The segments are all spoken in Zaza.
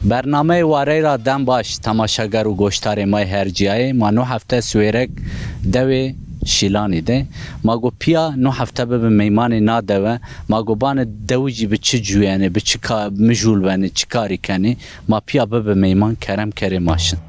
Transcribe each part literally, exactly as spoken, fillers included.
Bernameyê warey ra dem baş, temaşeger û goştarê ma yê hercîyayê. Ma no hefte Siwêrek dewê Şîlanî de. Ma go pîya no hefte bibi meymanê na dewe. Ma go bane dewijî bi çi cuyenê, bi çi ka-, mijûl benê, çi karî kenê. Ma pîya bibi meyman, kerem kerê ma şin.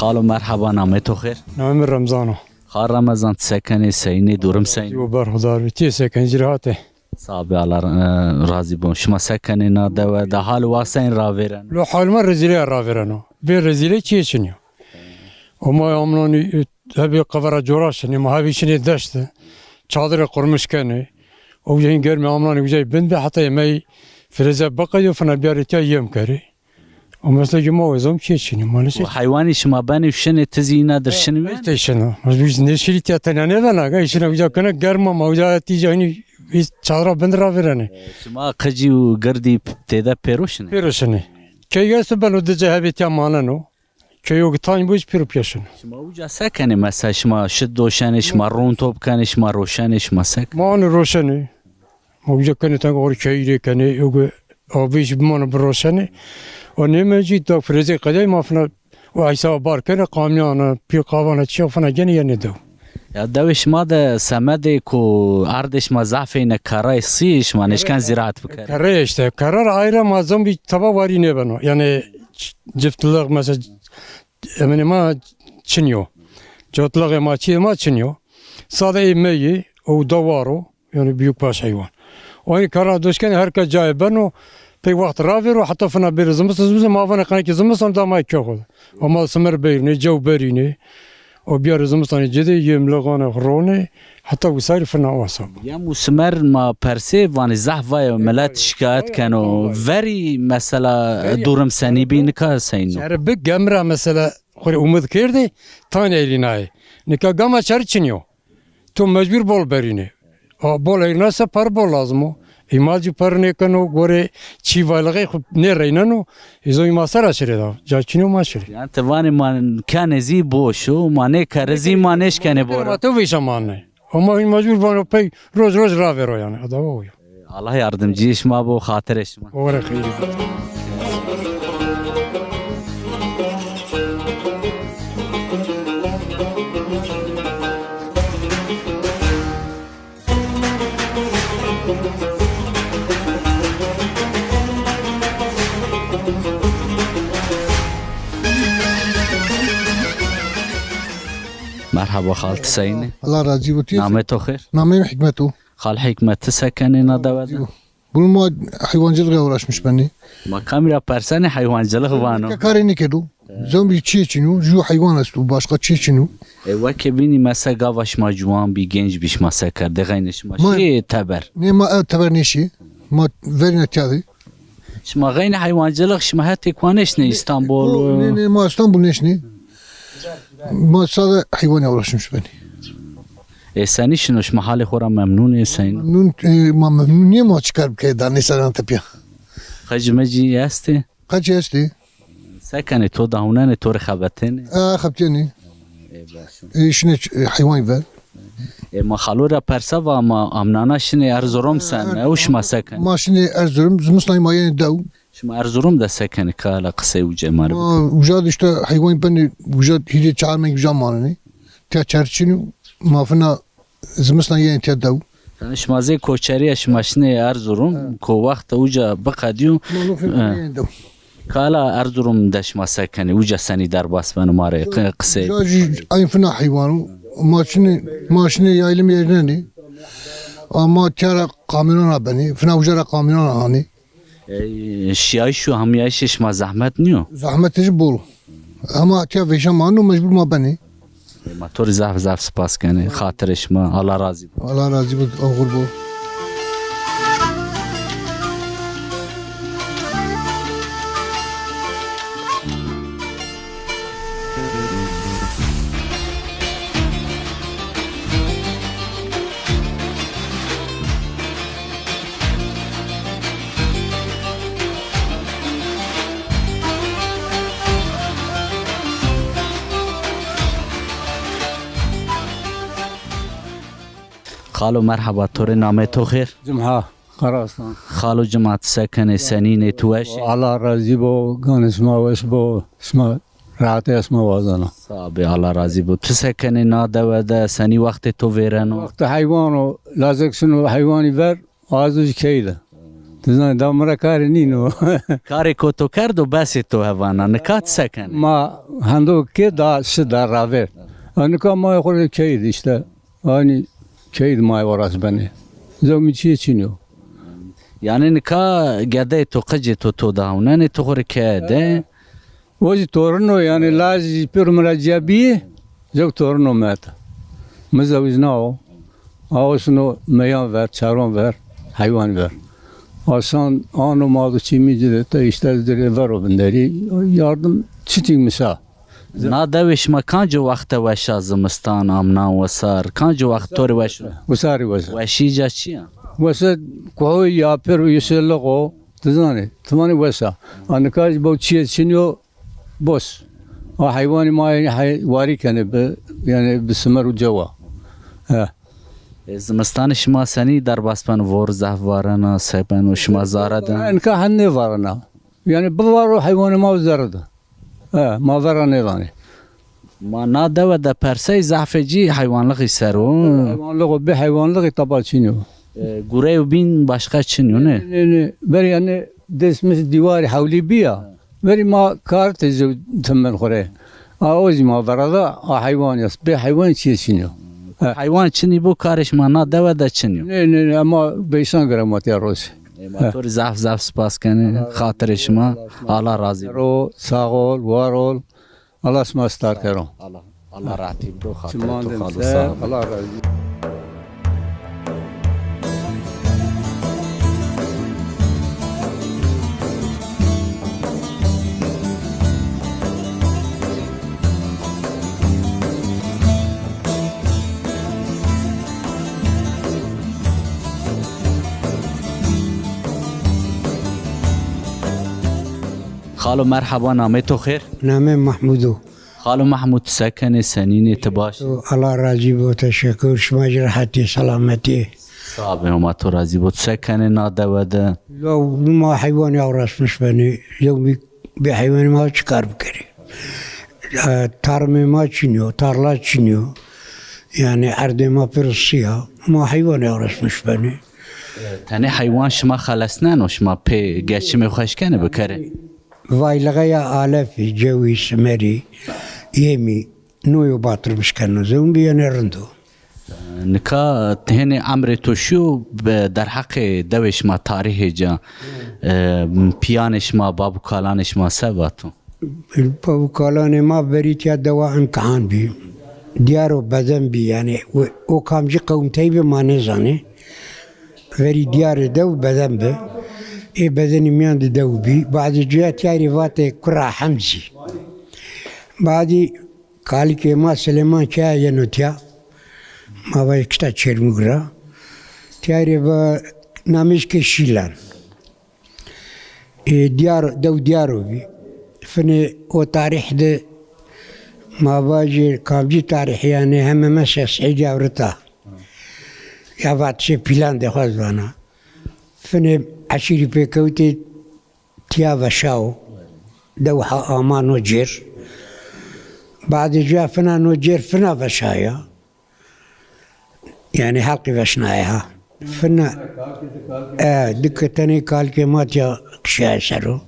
Xalo merheba, namê to xêr? Namê mi Remzan o. Xal Remezan, ti se kenê, seyînê, durum seyîn? Yo, berxudar bî. Ti se kenê, zî rehat ê? Sağ be, Allah, e, razî bo. Şima se kenê na dewe de, hal û waseyên ravêreno? Lo hal ma rezîlîya ravêreno. Bê rezîlî çîyê çin yo. Ama amnanî, e, hebê qevera cora şinê, ma hebê şinê deşt de. Çadire qurmiş kenê. O uca hîn germê amnanî uca bin de, heta yemey firêze biqedîyo, fina biyarê tiya yem kerê. O mesela ki ma o zam çî çinî, maalesef. O heywanî şima benê şinê, ti zî îna dir şinî? Te şino. Biz nêşirî tiya tena nêbena, ga şina uca kena germa ma uca tî canî, çadra bin ra vêrenê. Şima qicî û girdî têde pêro şinê? Pêro şinê. Key esto beno dice hebê tiya maneno. Keyo ki tayn bo pêro pîya şino. Şima uca se kenê mesela, şima şit doşenê, şima ron top kenê, şima roşenê, şima se kenê? Ma anê roşenê. Ma uca kenê, teng orê keyî rê kenê, yo ki avê jî bimano biroşenê. O nêmencî da firêzê qedey ma fina o hesaba bar kenê, qamyana, pîqavana, çîya fina genê yenê dew. Ya dewê şima de semedê ku erdê şima zaf eyne, kerrey sî şima nêşken zîraet bikerê? Kerrey işte, kerra ra ayra ma zembî teba warî nêbeno. Yanî ç-, ciftlix mesela, emenê ma çin yo. Cotlixê ma, çîyê ma çin yo. Sade ê meyî, o da war o. Yanî büyükbaş heywan. O yin kara doşkenê, her kes cayê beno, pey wext ravêro, heta fina bêrê zimistan, zimistan ma vanê qenekê zimistan da ma kê xo de. Ama simer berînê, cew berînê, o biyarê zimistanê ci de, yem lixanê, ronê, heta wisarî fina o hesab. Yem û simer ma persê vanê zaf vaye, milet şikayet keno. Verî mesela durum senî bî, nika seyno? Çere bi gemra mesela xo rê umid kerdê, tan eylînayê. Nika gama çere çin yo. To mecbur bol berînê. A, bol eynase per bol lazim o. Îmal jî per nêkeno, gorê çî vaylixê xwu nêreyneno. Îzo îma sera şirê da. Ca çîno ma şirê. Yanî ti vanê ma kenê zî boş o, ma nêkerê zî ma nêşkenê bora. Ma to vêşa manê. Ama hîn mecbur vano pey roz roz ravêro yanî. Adawa o yo. Allah yardımcı şima bo, xatirê şima. Ore xeyrî. Merhaba xal, ti seyîn ê? Allah razî bo, ti seyîn ê? Namê to xêr? Namê mi Hikmet o. Xal Hikmet, ti se kenê na dewe de? Bunu ma hayvancılıkla uğraşmış benî. Ma kamî ra persenê, hayvancılık vano. Ke karê nêkedo. Zembî çîyê çin o, ju heywan esto, başka çîyê çin o. E, weke bînî mese gava şima ciwan bî, genc bî, şima se kerdê, xeynê şima şî teber? Nê, ma ew teber nêşî. Ma verîna tiya de. Şima xeynê hayvancılık, şima hetê kwa nêşnê Îstanbul? Nê, nê, ma Îstanbul nêşnê. Ma sade heywanla uğraşmış benî. E, senî şino, şima halê xo ra memnun ê, seyîn? Memnun, e, ma memnun nîyê, ma çikar bikê, da nêsena tepîya. Qecî mecî estê? Qecî estê. Se kenê, to da hunenê, to rê xebetênê? E, xebitênê. E, baş o. E, şinê ç-, e, heywanî ver. E, ma xalo ra persa va, ma amnana şinê Erzurum sen, e, ew şima se kenê? Ma şinê Erzurum, zimistan ma yenê dew. Şima Erzurum de se kenê, kala qisey uca ma rê bike. Ma uca de işte heywan benê, uca hîrê çar meng uca manenê. Tiya çer çin o, ma fina zimistan yenê tiya dew. Yanî şima zê koçerî ya, şima şinê Erzurum, ko wexta uca biqedîyo. Ma no fina yenê dew. Kala Erzurum de şima se kenê, uca senî derbas beno ma rê qi-, qisey. Uca jî eyn fina heywan o. Ma şinê, ma şinê yaylim êrnenê. Ama tiya ra kamyona benê, fina uca ra kamyona anê. E, şiyayîş û hamyayîşê şima zehmet nîyo? Zehmetê jî bol. Hema tiya vêşa ma no, mecbur ma benê. E, ma to rê zaf zaf spas kenê. Xatirê şima. Allah razî bo. Allah razî bo, oxir bo. Xalo merheba, to rê, namê to xêr? Cumha Karaslan. Xalo Cumha, ti se kenê, senîn ê, ti weş ê? Allah razî bo, ganê şima weş bo, şima rehetê şima wazena. Sax bê, Allah razî bo. Ti se kenê na dewe de, senî wextê to vêreno? Wextê heywan o, lazek şino heywanî ver, azo jî key de. Ti zanî, da mi ra karê nîno. Karê ko to kerdo, besê to hevana. Nika ti se kenê? Ma hendo ke da şi da ravêr. A nika ma xo rê key de îşte. Hanî key de ma weras benê. Zewmî çîyê çin yo. Yanî nika gedeyê to, qicê to to da hewnenê, to xo rê keye de. O zî torin o, yanî laj zî pêro mi ra cîya bîyê, zewk torin o mi het. Mi zewicnao. Awe şino meyan ver, çaron ver, heywan ver. Asan ano ma do çîmî ci de, te îşte ci rê vero vinderî. Yardim çitik mi sa. Na dewê şima kanco wexte weş a, zimistan, amnan, wisar? Kanco wext to rê weş o? Wisarî weş a. Weşî ca çi ya? Wese kuhoy ya pêro yusê liq o. Ti zanî, ti vanî wes a. A nika zî bo çîyê çin yo, bos. A heywanî ma yanî hey-, warî kenê bi, yanî bi simer û cewa. He. E, zimistanê şima senî derbas beno, vor zehf varena, se beno, şima zare de? Nika hen nêvarena. Yanî bivaro heywanê ma zere de. He, ma vera nêdanê. Ma na dewe de persey zehfê cî heywanlixî ser o. Heywanlix o, bê heywanlixî taba çin o. E, gurey û bîn başqa çin o, nê? Nê, nê, nê. Verî yanî dest mi dîwarî hewlî bîya. Verî ma kar tê zî timil xo rê. A o zî ma vera da, a heywan ya. Bê heywan çîyê çin o. He. Heywan çinî bo, karê şima na dewe de çin o. Nê, nê, nê, ema beysan gire ma tîya rozî. E, ma to rê zaf zaf spas kenê, xatirê şima. Allah razî bo. Ro, sağ ol, var ol. Allah şima star kero. Allah, Allah rahatî bido, xatirê to xalo, sağ ol. Allah razî. Xalo merheba, namê to xêr? Namê Mahmud o. Xalo Mahmud, ti se kenê, senîn ê, ti baş ê? Allah razî bo, teşekkür. Şima jî rehet ê, selamet ê. Sağ bê, Homa to razî bo. Ti se kenê na dewe de? Ya ma heywanî awrasmiş benê. Ya bê, bê heywanî ma çi kar bikerê? E, tarmê ma çin yo, tarla çin yo. Yanî erdê ma pêro sî ya. Ma heywanî awrasmiş benê. E, tenê heywan şima xelesneno, şima pê geçimê xo eşkenê bikerê? Vayliğeya alefî, cewî, simerî, yemî, no yo batirmiş keno. Zewin bî yenê rind o. Nika hênê emrê to şîyo, bi derheqê dewê şima tarîhê ca, e, pîyanê şima, bab û kalanê şima se vato? Bab û kalanê ma verî tîya dewa imtihan bî. Diyar o beden bî, yanî o, o kamcî qewimtey bî ma nêzanê. Verî diyarê dew beden bi. Ê bedenî mîyan de dew bî. Badê cuya tîya rê vatê Kura Hemzî. Badî kalikê ma Silêman Kaya yeno tîya. Ma vajê kişta Çermûg ra. Tîya rê va namêj ke Şîlan. Ê, diyar, dew diyar o bî. Finê o tarîh de ma vajê kamcî tarîh, yanî heme meşe Seîdî Ewrita. Ya vatişê pîlan de xo ez vana. Finê eşîrî pêkewtê tîya veşa o. Dew ha ama no cêr. Badê cuya fina no cêr fina veşaya. Yanî helqî veşnayê ha. Fina, e, dike tenê kalikê ma tîya kişîyayê ser o.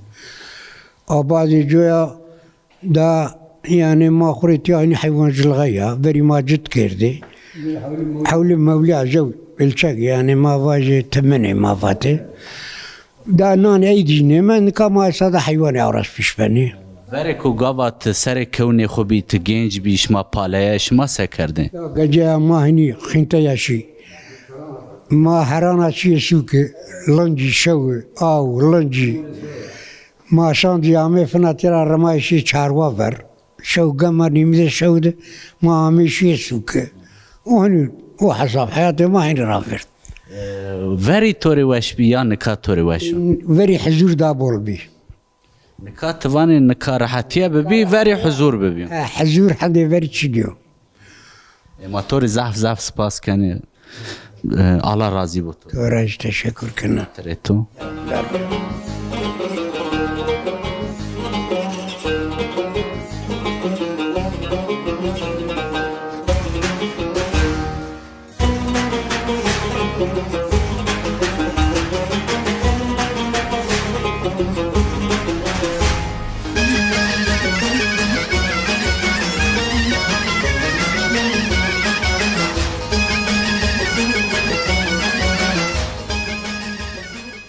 A badê coya da, yanî ma xo rê tîya hinî heywancilixî ya. Verî ma cit kerdê. Hewlî mewlî a jew ilçeg, yanî ma vajê timinê ma vatê. Da nan ey dî nêmend, nika ma esta da heywanê awrasmiş benê. Verêko gava ti serê kewnê xo bî, ti gênc bî, şima paleya, şima se kerdê? Ya geceya ma hinî xînte ya şî. Ma herana şîyê sûke, lincî şewi, aw, lincî. Ma şandî amê fina têra rimayê şîyê çarwa ver. Şew gema nîmî de şew de ma amê şîyê sûke. O hinî, o hesab heyatê ma hinî ravêrd. E, verî to rê weş bî ya nika to rê weş o? Verî hizûr da bol bî. Nika ti vanê nika rehetîye bibî, verî hizûr bibî. E, hizûr hendê verî çinî yo. E, ma to rê zaf zaf spas kenê. E, Allah razî bo to. To ra jî teşekur kena. Xatirê to.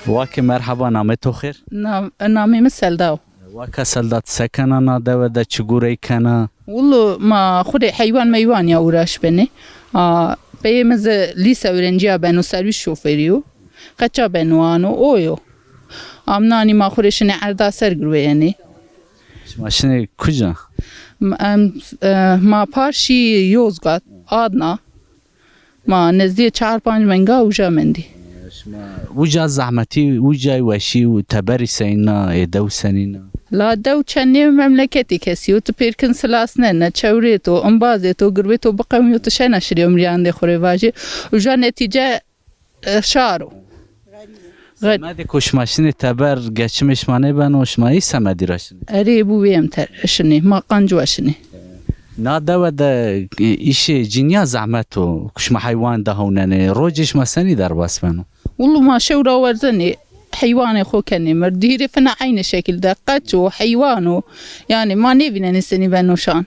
Wake merheba, namê to xêr? Na-, namê mi Selda o. Waka Selda, ti se kena na dewe de, çi gurey kena? Wullo ma xwu rê heywan meywan ya uğraş benê. A, peyê mi zi lîse öğrenciya beno, serwîs şofêrî yo. Qeça beno ano, o yo. Amnanî ma xwu rê şinê erda ser girweyenê. Şima şinê kuca? M-, em, e, ma par şî Yozgat, Adna. Ma nezdîyê çar panc menga uca mendî. Şima uca zehmetî, ucay weşî û teberî seyna, ê dew senîna? La dew çenê memleketî kesî yo, tu pêrkin silas nene, çewrêto, imbazêto, girbêto biqewmîyo, tu şena şirê umrîyandê xwu rê vajê. Uca netîce, e, şar o. Semedê ku şima şinê teber, geçimê şima nêbeno, şima î semedî ra şinê? Erê, bû wê em ter şinê, ma qanc wa şinê. Na dewe de, e, îşê cinîya zehmet o, ku şima heywan de hewnenê, rocê şima senî derbas beno? Wullo ma şew ra werzenê, heywanê xo kenê mir, dîrê fina eynî şekil de, qeç o, heywan o, yanî ma nêvînenê senî beno şan.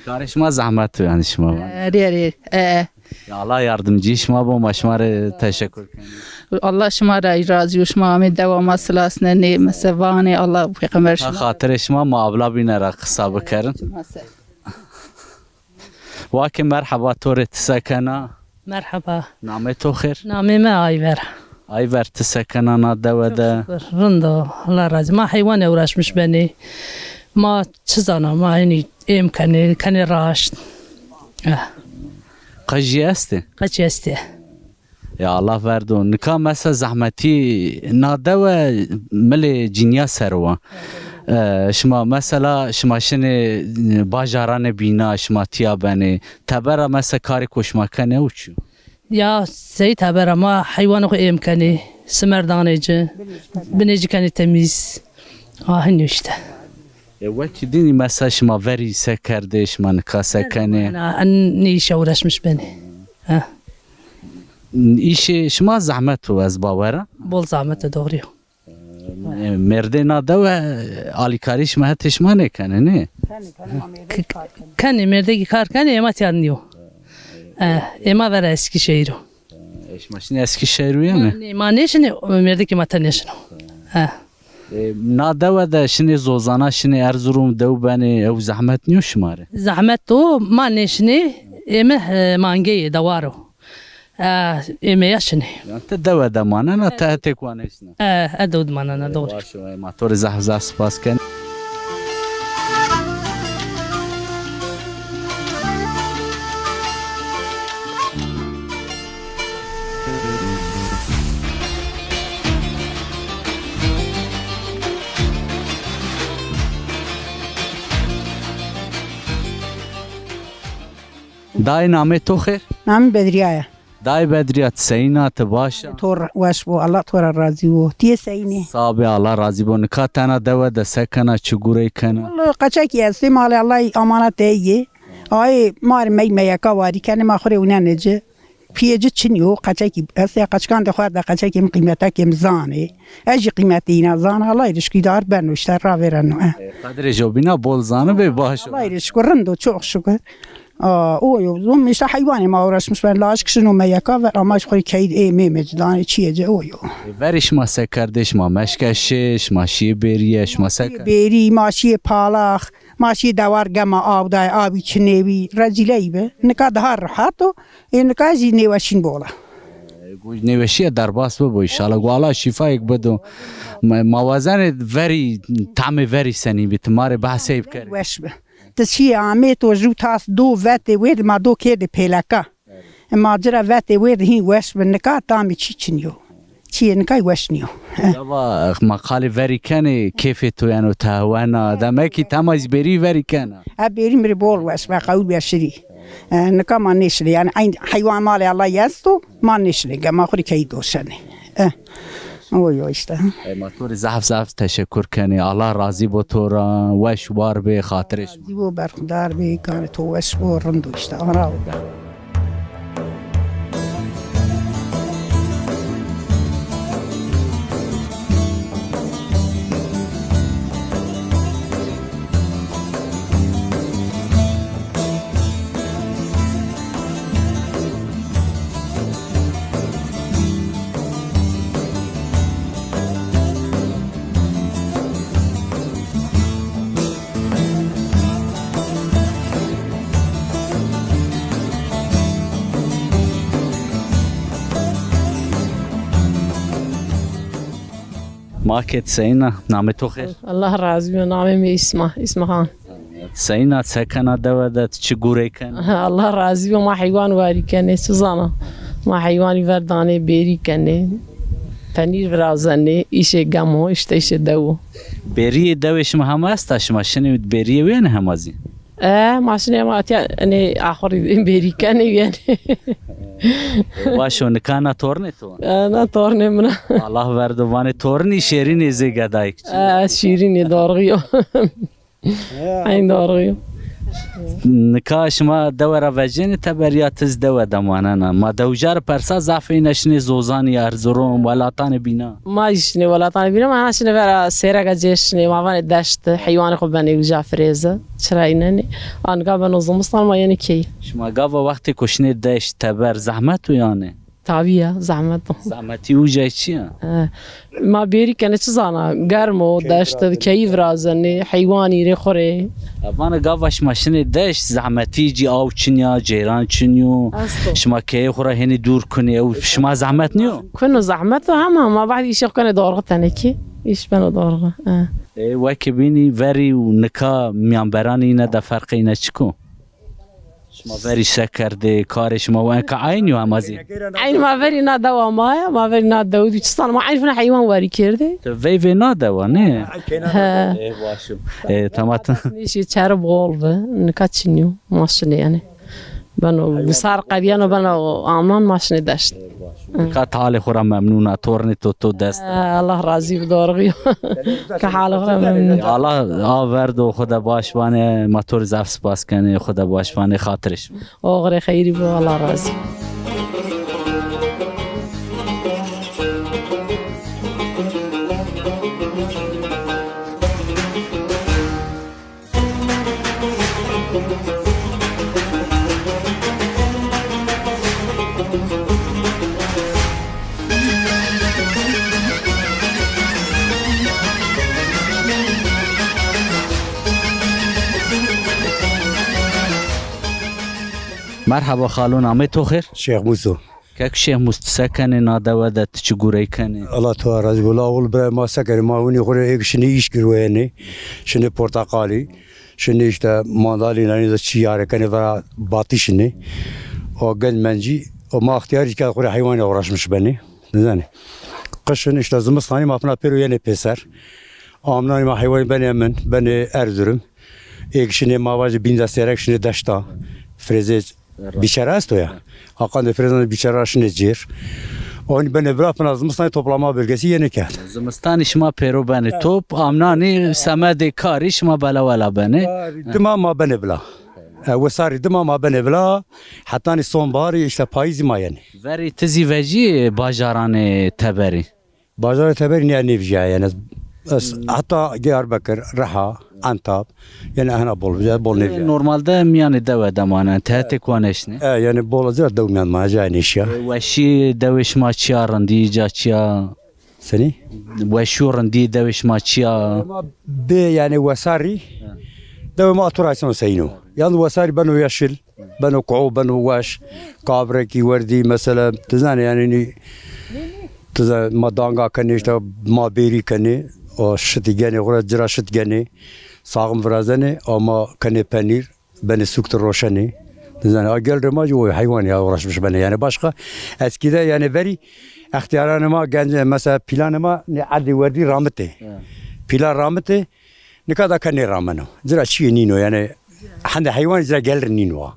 Karê şima zehmet o yanî şima van. Erê, erê, e. Ya Allah yardımcı şima bo, ma şima rê teşekkür kenî. Allah şima ra razî yo, şima amê dewa ma silas nenê, mi se vanê, Allah pêxember şima. Xatirê şima, ma avla bîne ra qisa bikerin. Şima se. Wake merheba, to rê ti se kena? Merheba. Namê to xêr? Namê mi Ayver. Ayver, ti se kena na dewe de? Çok şükür, rind o, Allah razî. Ma heywanê uğraşmış benê. Ma çi zana, ma henî êm kenê, kenê raşt. Eh. Qejî estê? Qejî estê. Ya Allah verdo. Nika mesa zehmetî na dewe milê cinîya ser wa. E, şima mesela, şima şinê, e, bajaranê bîna, şima tîya benê. Tebera mesa karê ku şima kenê ew çi yo? Ya sey tebera ma heywanê xwu êm kenê, simer danê ci, binê ci kenê temîz. A, hinî îşte. E, wekî dînî mesa şima verî se kerdê, şima nika se kenê? Na, en nê îşe uğraşmış benê. Ha. Îşê şima zehmet o, ez bawera? Bol zehmet o, doğru yo. E, mêrdê na dewe alîkarî şima hetê şima nêkenê, nê? K-, kenê, mêrdekî kar kenê, ema tîya nîyo. E, ema vera Eskişehîr o. E, şima şinê Eskişehîr uye mi? Nê, ma nêşinê, mêrdekî ma tenê şino. E. E, na dewe de şinê zozana, şinê Erzurum dew benê, ew zehmet nîyo şima rê? Zehmet o, ma nêşinê, ême, e, mangeyê dewar o. E, êmeya şinê. Yanî ti dewe de manena, ti hetê ku nêşina? E, e dew de manena, doğru. Baş o, e, ma to rê zehf zehf spas kenê. Dayê, namê to xêr? Namê Bedrîya ya. Dayê Bedrîya, ti seyîn a, ti baş a? To ra-, weş bo, Allah to ra razî bo. Ti yê seyîn ê? Sax bê, Allah razî bo. Nika tena dewe de se kena, çi gurey kena? Wellahî qeçekî estê, malê Allah emanet ey yê. Ayê ma rê mey meyeka warî kenê, ma xwu rê winenê ci. Pîyê ci çinî yo, qeçekî estê, qeçikandê xwu de qeçekê mi qîmetekê mi zanê. Ez jî qîmetê îna zana, Allah rê şikir îdare beno, îşte ravêreno, e. E, qedrê jobîna bol zanibê, baş o. Allah rê şikir, rind o, çok şükür. A, o yo, zon îşte heywanê ma uğraşmış ben, lajik şino meyeka ver, ama ji xwu rê keyî ê mêmê ci danê, çiyê ci, o yo. E, verê şima se kerdê, şima meşke şê, şima şiyê bêrîye, şima se kerdê? Bêrî, ma şiyê palax, ma şiyê dewar gema aw dayê, abî çinê wî, rezîleyî bi. Nika daha rehat o, ê nika jî nêweşîn bol a. E, gu nêweşîye derbas bibo, înşallah. Gu Allah şîfayêk bido. Ma, ma wazenê verî, tamê verî senî bî, ti ma rê behsê bikerê. Weş bi. Ti şîyê amê to jû tas do vetê wê di ma do kerdê pêleka. Ma ci ra vetê wê di hîn weş bi, nika tamê çî çin yo. Çiyê nika weş nîyo. Gava ma qalê verî kenê, kêfê to yeno tehwena. Demekî tema zî bêrî verî kena. E, bêrî mi rê bol weş be, qewî be şirî. E, nika ma nêşinê, yanî eyn heywan malê Ellay esto, ma nêşinê, gema xwu rê keyî doşenê. E, o yo îşte. E, ma to rê zaf zaf teşekur kenê. Allah razî bo to ra, weş war bê, xatirê şima. Razî bo, berxudar bê, karê to weş bo, rind o îşte. Ara o. Ma ked seyna, namê to xêr? Allah razî bo, namê mi Îsma, Îsma Han. Seyna, se kena dewe de, ti çi gurey kena? Allah razî bo, ma heywan warî kenê, çi zana. Ma heywanî ver danê, bêrî kenê, penîr virazenê, îşê gem o, îşte îşê dew o. Bêrîyê dewê şima hema esta, şima şinê bêrîyê wî yenê hema zî? E, ma şinê hema tiya, enê axurî bêrî kenê wî yenê. Baş o, nika na tornê to? E, na tornê min a. Allah verdo, vanê tornî şêrînê zê gedayê kiçî. E, şîrînê, dorxî yo. Eyn dorxî yo. Nika şima dewe ra vecênê teber ya ti zî dewe de manena? Ma dewija ri persa, zaf êna şinê Zozanî, Erzurum, welatanê bîna. Ma zî şinê welatanê bîna, ma hena şinê vera sêrega cê şinê, ma vanê deşt, heywanê xwu benê uca firêze, çira înenê. A nika beno zimistan, ma yenê keyî. Şima gava wextêko şinê deşt, teber, zehmet o yanî? Tabî ya, zehmet o. Zehmetî uca çi ya? E, ma bêrî kenê, çi zana, germ o, deşt de keyî virazenê, heywanî rê xwu rê. E, vana gava şima şinê deşt, zehmetî cî, aw çin ya, ceyran çin yo. Esto. Şima keyê xwu ra hênî dûr kunê, ew şima zehmet nîyo? Kuno zehmet o, hema ma bahdî îşê xwu kenê dorxi tenekî. Îş beno dorxi. E. E, wekî bînî verî û nika mîyanberanê îne de ferqê îne çik o? Şima verî se kerdê, karê şima û enka eynî yo hema zî? Eynî, ma verî na dewa ma ya, ma verî na dew dî çi zana, ma eynî fina heywan warî kerdê. Ti veyvê na dewa, nê? He. Ê, baş o. Ê, tamam. Nêşî çeri bol bi, nika çinî yo, ma şinê yanî. Beno wisar qedîyeno, beno amnan, ma şinê deşt. Ê, baş o. Nika ti halê xwu ra memnûn a, tornê to to dest a. He, Allah razî bi, dorxî yo. Ke halê xwu ra memnûn. Allah a verdo, Xweda baş banê, ma to rê zaf spas kenê, Xweda baş banê, xatirê şima. Oxirê xeyrî bo, Allah razî. Merheba xalo, namê to xêr? Şêx Mûso. Kek Şêx Mûs, ti se kenê na dewe de, ti çi gurey kenê? Allah to razî bo. La oğul bira, ma se kenê? Ma winî xwu rê êk şinê îş girweyenê. Şinê porteqalî, şinê îşte mandalîna, nî de çi yare kenê, vera batî şinê. O gend mencî, o ma extîyarî kerd xwu rê heywanî uğraşmış benê. Nizanî. Qişin îşte zimistanî ma fina pêro yenê pêser. Amnanî ma heywanî benê min, benê Erzurum. Êk şinê ma vajê bîn de sêrek şinê deşta. Firêzê bîçera esto ya. Aqandê firêzan de bîçera şinê cêr. Onî benê vila, fina zimistanî toplama bölgesi yenê kerd. Zimistanî şima pêro benê top, amnanî semedê karî şima belawela benê. Karî dima ma benê vila. E, wisarî dima ma benê vila. Hetanî sonbaharî, îşte payîzî ma yenê. Verî ti zî vejîyê bajaranê teberî? Bajarê teberî nîya nêvijîya, yanî ez heta Diyarbekir, Riha, Entab, yanî ehna bol vijîya, bol nêvijîya. Normalde mîyanê dewe de manena, ti hetê kuwa nêşinê? E, yanî bol zira dew mîyan manena, cayê nêşîya. E, weşî dewê şima çi ya, rindî ca çi ya? Senî? Weşî û rindî dewê şima çi ya? Ma bê yanî wesarî, dewê ma atura îsano seyîn o. Yalnız wesarî beno yeşil. Beno kuo, beno weş. Kabrekî werdî mesela, ti zanî yanî nî, ti zanî ma danga kenê, îşte ma bêrî kenê. O şitî genê xwu ra, cira şit genê. Saxim virazenê, ama kenê penîr, benê sûk de roşenê. Ti zanî, a gel rê ma jî o heywanî ya uğraşmış benê. Yanî başka eskîde yanî verî extîyaranê ma, gencê mesela pîlanê ma nê erdê werdî ramitê. Pîla ramitê, nika da ke nêrameno. Cira çîyê nîno, yanî hende heywanî cira gel rê nîno a.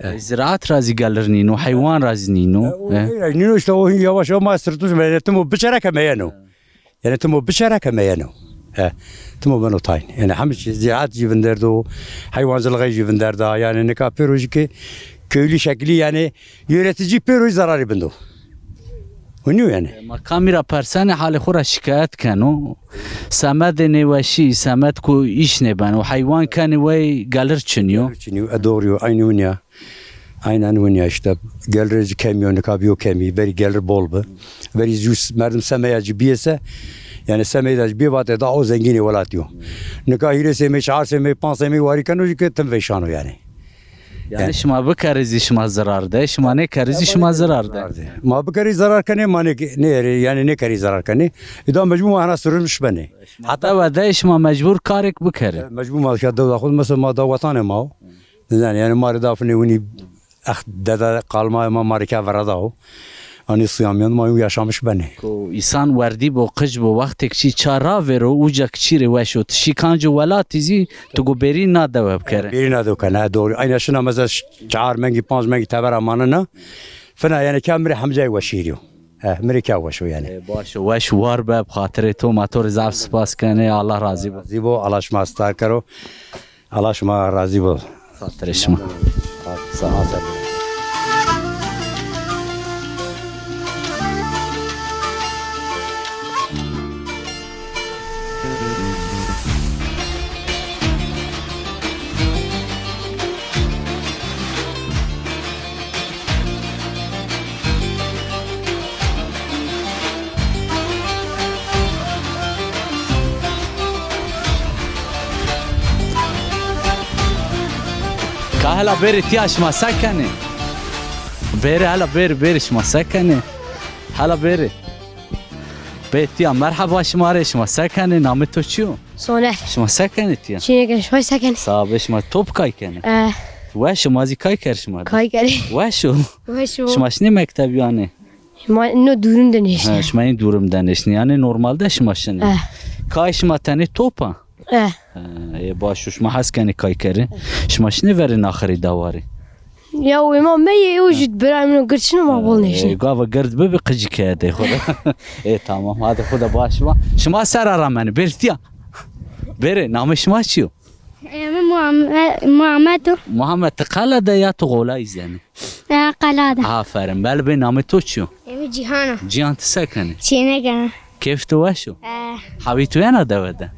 E, ziraat ra zî gelir nîno, heywan ra zî nîno. E, o, e, nîno işte o yavaş yavaş ma sirtmiş, yani timo biçere ke meyeno. Yani timo biçere ke meyeno. E, timo beno tayn. Yani hem ziraat jî vinderdo, heywancılığı jî vinderda. Yani nika pêro jî ki köylü şekli yani yönetici pêro zerarî bindo. Winî yani. E, ma kamî ra persenê halê xo ra şikayet keno. Semedê nêweşî, semed ku îş nêbeno. Heywan kenê wey gelir çinî yo. Gelir çinî yo, e, doğru yo, aynî winî ya. Aynen winî ya işte. Gelir kemî yo, nika bîyo kemî. Verî gelir bol bi. Verî zû merdim semeya ci bîyê se. Yani semeya ci bîyê vatê da o zengînê welatî yo. Nika hîrê semey, çar semey, panc semey warî keno jî ke tim veyşano yani. Yani şima bikerî zî şima zirar de, şima nêkerî zî şima zirar de. Ma bikerî zarar kenê, ma nê, nê, yani nêkerî zarar kenê. Îda mecbur ma hena sürülmüş benê. Heta dewe de şima mecbur karêk bikerî. Mecbur ma şa dewa xo, mesela ma da wetanê ma o. Yani, yani ma rê da finê winî ex dede qalma ma ma rê ke verada o. Anî siyamiyan ma yaşamış benê. Ko îsan werdî bo, qic bo, wextêk çî ça ravêro, uca kiçî rê weş o. Ti şî kanco welatî zî, tu go bêrî na dewe bikerê. Bêrî na dewe kena, doğru. Ayna şina meza çar mengî, panc mengî tebera manena. Fina yani ke mi rê hemcay weşîrî yo. He, mi rê ke weş o yani. E, baş o, weş war be, bi xatirê to, ma to rê zaf spas kenê, Allah razî bo. Razî bo, Allah şima star kero. Allah şima razî bo. Xatirê şima. Sağ ol. Ka hela bêrê tîya şima se kenê? Bêrê hela bêrê, bêrê şima se kenê? Hela bêrê. Bê tîya merheba şima rê, şima se kenê? Namê to çi yo? Soner. Şima se kenê tîya? Çîneke şima se kenê? Sağ be, şima top kay kenê? E. Weş o, ma zî kay ker şima de. Kay kerê. Weş o. Weş o. Şima şinê mekteb yanî? Ma no dûrim de nêşinê. Ha, şima în dûrim de nêşinê. Yanî normalde şima şinê. E. Kay şima tenê top a? E. Ha, ê baş o, şima hes kenê kay kerê. Şima şinê verê naxirî dewarî? Ya o ema me yê, o jî birayê min o gird şino, ma bol nêşinê. E, gava gird bibi qicî keye dey xo de. E, tamam, hadi xo de baş ba. Şima sera ra menê, bêrê tîya. Bêrê, namê şima çi yo? E, mi Muhammed, Muhammed o. Muhammed, ti qala de ya ti qola îzenê? E, qala de. Aferin. Bel bê, namê to çi yo? Emi Cîhan a. Cîhan, ti se kenê? Çî nêkena. Keyf to weş o? E. Hewî to yena dewe de?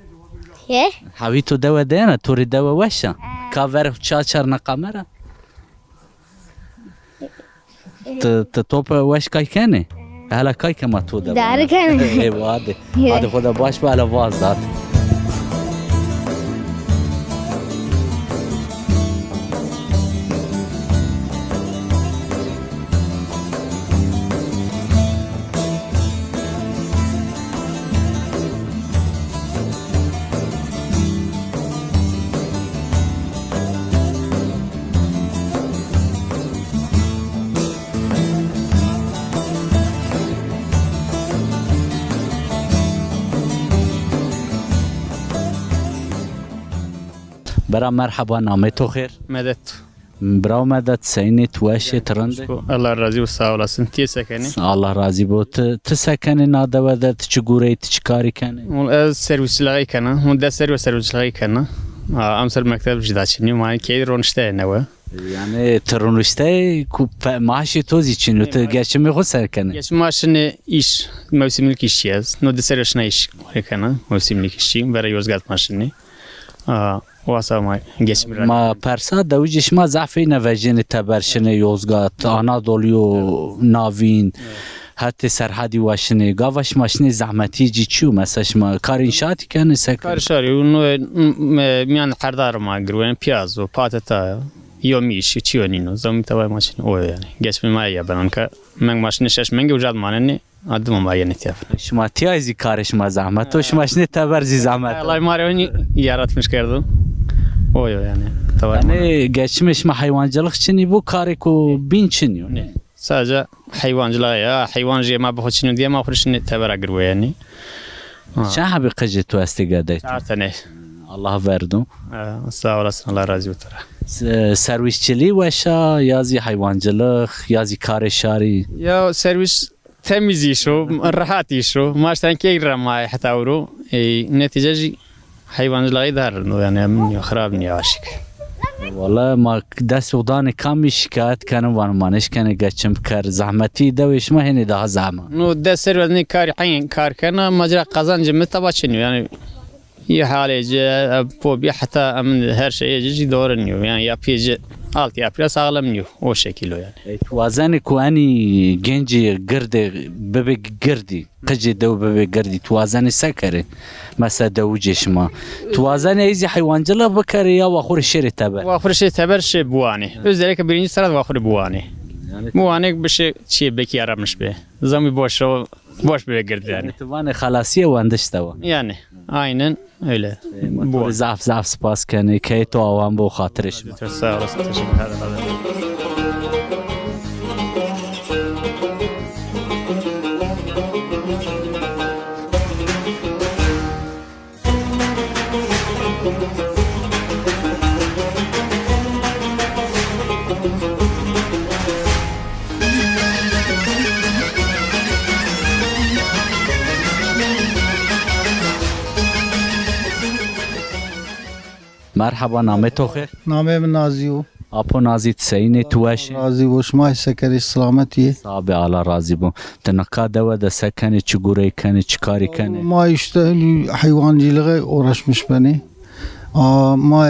Ye? Hewî to dewe de yena? To rê dewe weş a? E. Ka ver ça çarna kamera. Ti, ti top weş kay kenê? Hela kay ke ma to de. Dar kenê. Ê, hadi. Hadi xo de baş be, hela vaz dat. Bira merheba, namê to xêr? Medet. Bira Medet, seyîn ê, ti weş ê, ti rind ê? Allah razî bo, sağ olasın. Ti se kenî? Allah razî bo. Ti, ti se kenî na dewe de, ti çi gureyî, ti çi karî kenî? Ez serwîsçilixî kena. Hûn des serî yo serwîsçilixî kena. A, emser mekteb jî da çinî. Ma keyî ronişte newe. Yanî ti ronişte ku pe-, maaşê to zî çin o, ti geçimê xo ser kenî? Geçim ma şinê îş, mewsimlik îşçî ez. No di serî şina îş kena, mewsimlik îşçî. Vera Yozgat ma şinê. A, wasa ma geçim ra. Ma persa dewicê şima zaf êne vejêne teber şinê Yozgat, Anadolîyo navîn, hetê Serhedî wa şinê. Gava şima şinê zehmetî cî çi yo? Mesela şima karê înşaatî kenê, se kenê? Karê şarî yo, no, m-, m-, mîyan herdar ma girwenê, pîyaz o, pateta yo, mîş, çîyo nîno. Zamî tebay ma çinê, o yo yanî. Geçimê ma ya benan ke meng ma şinê şeş mengî uca de manenê. A, dima ma yenê tîya. Şima tîya zî karê şima zehmet o, şima şinê teber zî zehmet o. Elay ma rê wenî yaratmış kerdo. O yo yanî. Teber ma. Yanî geçimê şima heywancılık çinî bo, karêko bîn çinî yo, nê? Sadece heywancılığa ya, heywan jê ma bi xo çinî diye ma xo şinê tebera girwe yanî. Ha. Çend hebî qicê to estê gedey to? Çar tenê. Allah verdo. Ha, sağ olasın, Allah razı olsun. Se-, servisçiliği weşa, ya zî hayvancılık, ya zî karê şarî? Ya servis temiz iş o, rahat iş o. Ma şten key ra ma heta ewro. E, netice jî hayvancılığı da rind o, yani emin yo, xirab nîyo aşık. Wala ma dest odanê kamî şikayet kenin, van ma nêşkenê geçim biker, zehmetî dewê şima hênî daha zehma. No dest ser veznê karî, heyn kar kena, ma ci ra qazancê mi taba çin yo, yani ihalê ci, e, po bî heta em her şeyê ci jî doğru nîyo. Yani yapıyê ci, altyapı ra sağlam nîyo. O şekil o yani. E, tu wazenê ku enî gencî girdê bibê girdî, qicê dew bibê girdî, tu wazenê se kerê? Mesela dewicê şima. Tu wazenê ey zî heywancılık bikerê ya wa xwu rê şêrê teber? Wa xwu rê şêrê teber şê biwanê. Özellikle birinci sıra wa xwu rê biwanê. Yani biwanê bişê çiyê bekî yaramış bê. Zamî boş o. Boş bibê gird yani. Ti vanê xelasîye wendiş de wa. Yani, aynen öyle. E, ma to rê zaf zaf spas kenê. Keyê to awan bo, xatirê şima. Sağ olasın, teşekkür ederim. Merheba, namê to xêr? Namê mi Nazî yo. Apo Nazî, ti seyîn ê, tu weş ê? Razî bo, şima se kerê, selametî yê? Sax bê, Allah razî bo. Ti nika dewe de se kenê, çi gurey kenê, çi karî kenê? Ma işte hani hayvancılığa uğraşmış benê. A, ma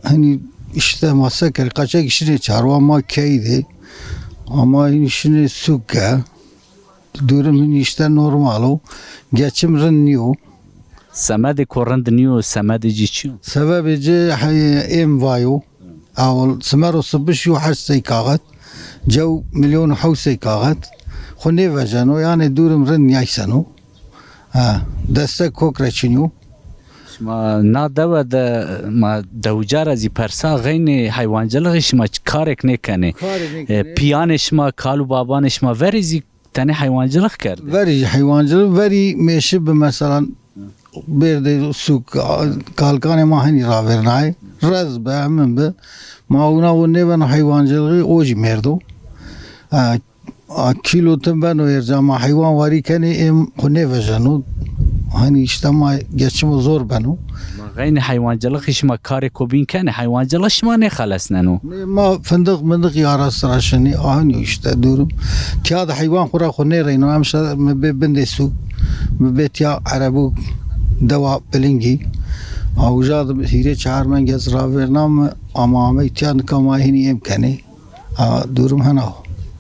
hani işte ma se kerê, qaçek şinê çarwa, ma key de. Ama hani şinê suke. Durum hani işte normal o. Geçim rind nîyo. Semedê ko rind nîyo, semedê ci çi yo? Sebebê ci hey, êm vayo. Ewil simero sibiş yo heşt sey kaxet. Cew milyon hew sey kaxet. Xwu nêvejeno, yani durum rind nîyayseno. Ha, destek kok ra çin yo. Şima na dewe de ma dewica ra zî persa, xeynê heywancılığı şima ç-, karêk nêkenê. Karê nêkenê. E, piyanê şima, kal û babanê şima verî zî tenê heywancılık kerdê? Verî heywancılık, verî mêşi bi mesela bêrdê sûk, a, kalkanê ma henî ravêrnayê. Rez bi, emin bi. Ma wina wo nêbeno heywancılığı, o jî mêrdo. A, a, kîlo tim beno êrca, ma heywan warî kenê, êm xwu nêvejeno. Henî işte ma geçimo zor beno. Ma xeynê heywancılığı şima karêko bîn kenê, heywancılığı şima nêxelesneno? Nê, ma fındık mındık yara sıra şinî, a, hinî yo işte durum. Tiya de heywan xwu ra xwu nêreyno, em şe mi bê bindê sûk, mi bê tiya erebû dewa Pilingî. A, uca de hîrê çar mengez ravêrna mi, ama amey tiya, nika ma hinî êm kenê. A, durum hena o.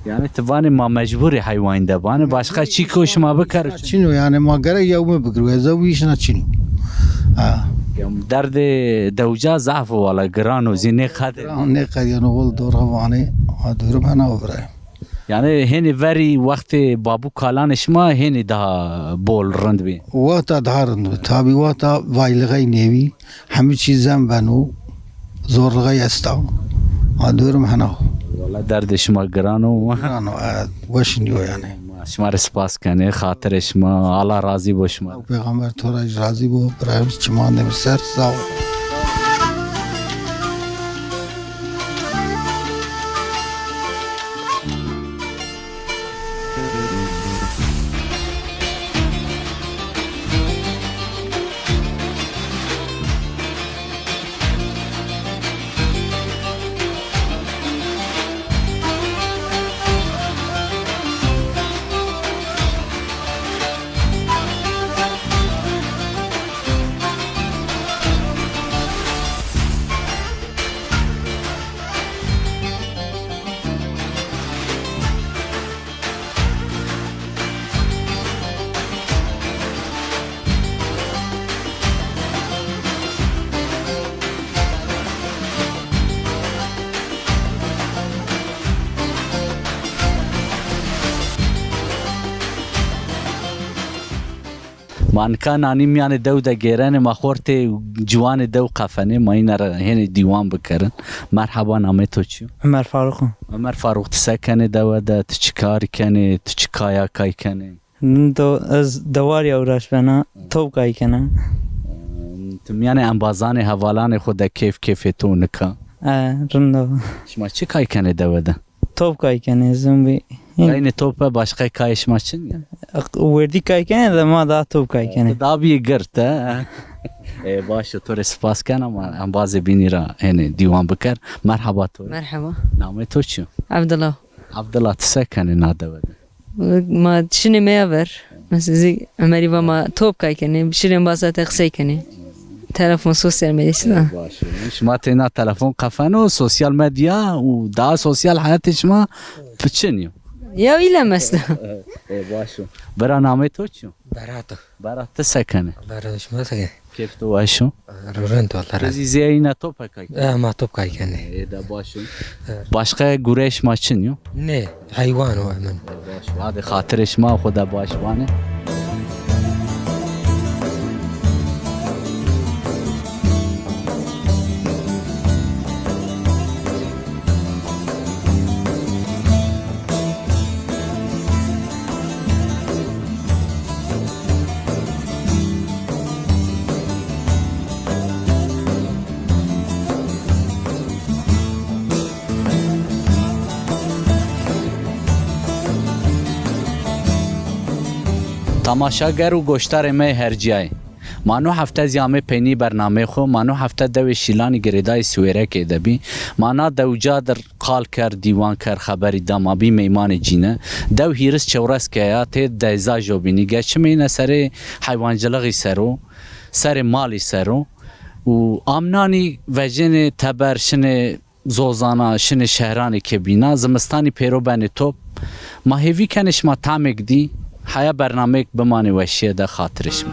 Yani ti vanê ma mecbur ê heywan de, vanê başka çîko şima bikero çin? Çin o yani, ma gerek yewmi bigirwe, ez ew îşina çin o. Ha. Ya derdê dewica zaf o wala, giran o, zî nêqedê. Giran nêqedîyeno, wal dora vanê, a, durum hena o birayê. Yani hênî verî wextê babû kalanê şima hênî daha bol rind bî? Wexta daha rind bî. Tabî wexta vaylixey nêbî. Hemî çî zen beno, zorluğey esta. A, durum hena o. Wala derdê şima giran o. Giran o, e, weş nîyo yani. Ma şima rê spas kenê, xatirê şima, Allah razî bo şima. Peyxamber to ra jî razî bo, birayê mi, çimandê mi ser, sağ ol. Ma nika nanî mîyanê dew de gêrenê, ma xortê ciwanê dew qefenê, ma îne ra hênê dîwan bikerin. Merheba, namê to çi yo? Ömer Faruk o. Ömer Faruk, ti se kenê dewe de, ti çi karî kenê, ti çi kaya kay kenê? Do, ez dewar ya uğraş bena, tavuk ay kena. Ti mîyanê embazanê hevalanê xo de keyf keyfê to nika? E, rind o. Şima çi kay kenê dewe de? Top kay kenê, zimbî. Gaynê top e, başqe kayê şima çin ya? Werdî kay kenê de ma daha top kay kenê. Ti da bîyê girt, he? E, baş o, to rê spas kena, ma embazê bînî ra hênî dîwan biker. Merheba to rê. Merheba. Namê to çi yo? Abdullah. Abdullah, ti se kenê na dewe de? Ma şinê meya ver. Mesela zî Ömerî va ma top kay kenê, şirê embazate qisey kenê. Telefon, sosyal medya, şina. Baş o. Şima têna telefon qefeno, sosyal medya û daha sosyal heyatê şima piçin yo. Ya île mesta. E, baş o. Bira, namê to çi yo? Berat o. Berat, ti se kenê? Allah razı olsun. Keyf to weş o? Rind o, Allah razı olsun. Ti zî zêyîna top kay kenê? E, ma top kay kenê. E, de baş o. Başqe gureyê şima çin yo? Nê, heywan o hemin. Baş o. Hadi xatirê şima, Xuda baş vanê. Temaşager û goşdarê me yê hercîyayê. Ma no hefte zî amê peynî bernameyê xo. Ma no hefte dewê Şîlanî girêdayê Siwêrekê de bî. Ma na dewca dir qal kerd, dîwan kerd, xeberî da, ma bî meymanê cîne. Dew hîris çewres keye ya, tê deyza jobînî. Geçimê îne serê heywancilixî ser o, serê malî ser o. Û amnanî vejênê teber, şinê zozana, şinê şehranê ke bîna, zimistanî pêro benê top. Ma hêvî kenê şima tamêk dî heya bernameyêk bimanê weşîye de, xatirê şima.